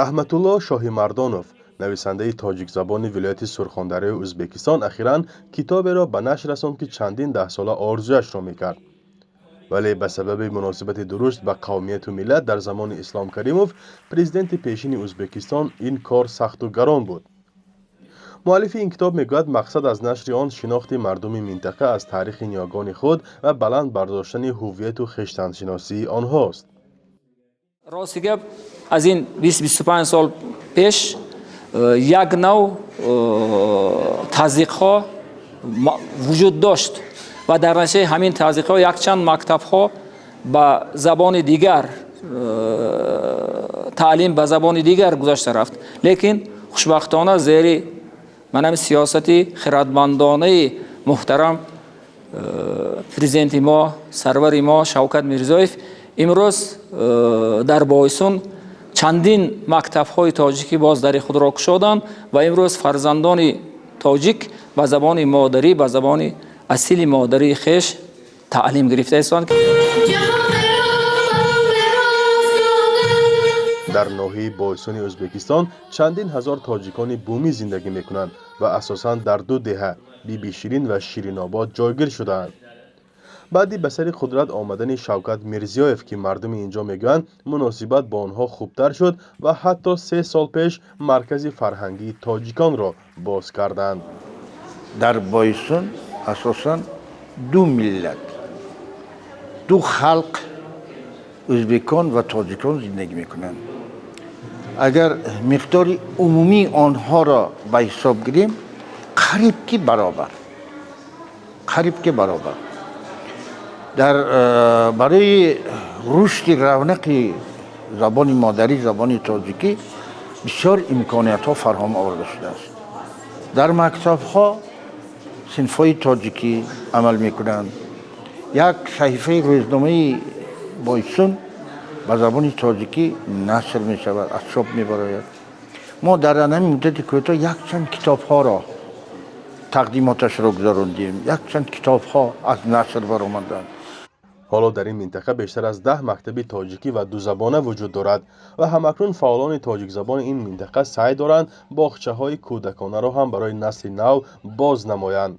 Раҳматулло Шоҳимардонов, нависандаи тоҷикзабони вилояти Сурхондарёи Ӯзбекистон, ахиран китоберо ба нашр расонд, ки чандин даҳсола орзуяшро мекард. Вале ба сабаби муносибати дурушт ба қавмияту миллат дар замони Ислом Каримов, президенти пешини Ӯзбекистон, ин кор сахту гарон буд. Муаллифи ин китоб мегӯяд, мақсад аз нашри он шинохти мардуми минтақа аз таърихи ниёгони худ ва баланд бардоштани ҳуввияту хештаншиносии онҳост. Рости гап, аз ин 20-25 сол пеш як нав тазйиқҳо вуҷуд дошт ва дар натиҷаи ҳамин тазйиқҳо якчанд мактабҳо ба забони дигар, таълим ба забони дигар гузашта рафт. Лекин хушбахтона, зери манами сиёсати хирадмандонаи муҳтарам президенти мо, сарвари мо Шавкат Мирзиёев, имрӯз дар Бойсун чандин мактабҳои тоҷикӣ боз дари худро кушоданд ва имрӯз фарзандони тоҷик ба забони модарӣ, ба забони асили модарии хеш таълим гирифта истанд. Дар ноҳияи Бойсуни Ӯзбекистон чандин ҳазор тоҷикони бумӣ зиндагӣ мекунанд ва асосан дар ду деҳа, Бибиширин ва Ширинобод, ҷойгир шудаанд. Баъди ба сари қудрат омадани Шавкат Мирзиёев, ки мардуми ин ҷо мегӯянд, муносибат бо онҳо хубтар шуд ва ҳатто 3 сол пеш маркази фарҳангии тоҷиконро боз карданд. Дар Бойсун асосан ду миллат, ду халқ, ӯзбекон ва тоҷикон зиндагӣ мекунанд. Агар миқдори умумии онҳоро ба ҳисоб гирем, қариб ки баробар, қариб ки баробар. Дар барои рушди равнақи забони модарӣ, забони тоҷикӣ, бисёр имкониятҳо фароҳам оварда шудааст. Дар мактабҳо синфҳои тоҷикӣ амал мекунанд. Як саҳифаи рӯзномаи Бойсун ба забони тоҷикӣ нашр мешавад, аз чоп мебарояд. Мо дар ҳамин муддати кӯтоҳ якчанд китобҳоро тақдимоташро гузарондем, якчанд китобҳо аз нашр баромаданд. Ҳоло дар ин минтақа бештар аз 10 мактаби тоҷикӣ ва дузабона вуҷуд дорад ва ҳамакнун фаъолони тоҷикзабони ин минтақа саъй доранд, боғчаҳои кӯдаконаро ҳам барои насли нав боз намоянд.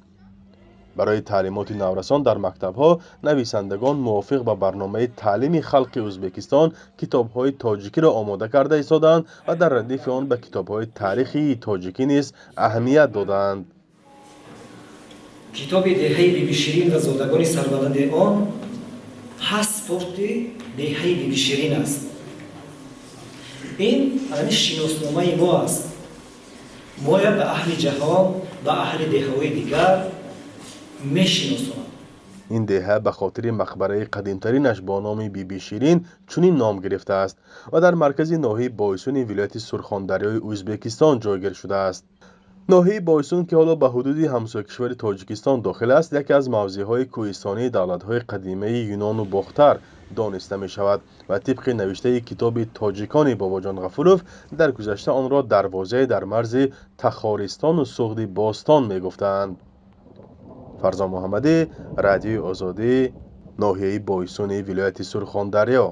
Барои таълимоти наврасон дар мактабҳо нависандагон мувофиқ ба барномаи таълими халқи Ӯзбекистон китобҳои тоҷикиро омода карда истодаанд ва дар радифи он ба китобҳои таърихии тоҷикӣ низ аҳамият додаанд. Китоби «Деҳаи Бибиширин ва зодагони сарбаланди он» паспорти деҳаи Бибиширин аст. Ин ҳамин шиносномаи мо аст. Моя ба аҳли ҷаҳон, ба аҳли деҳаҳои дигар мешиносонад. Ин деҳа ба хотири мақбараи қадимтаринаш бо номи Бибиширин чунин ном гирифтааст ва дар маркази ноҳияи Бойсуни вилояти Сурхондарёи Ӯзбекистон ҷойгир шудааст. Ноҳияи Бойсун, ки ҳоло ба ҳудуди ҳамсоякишвари Тоҷикистон дохил аст, яке аз мавзеъҳои кӯҳистонии давлатҳои қадимаи Юнону Бохтар дониста мешавад ва тибқи навиштаи китоби «Тоҷикони» Бобоҷон Ғафуров, дар гузашта онро дарвозае дар марзи Тахористону Суғди бостон мегуфтаанд. Фарзон Муҳаммадӣ, Радиои Озодӣ, ноҳияи Бойсуни вилояти Сурхондарё.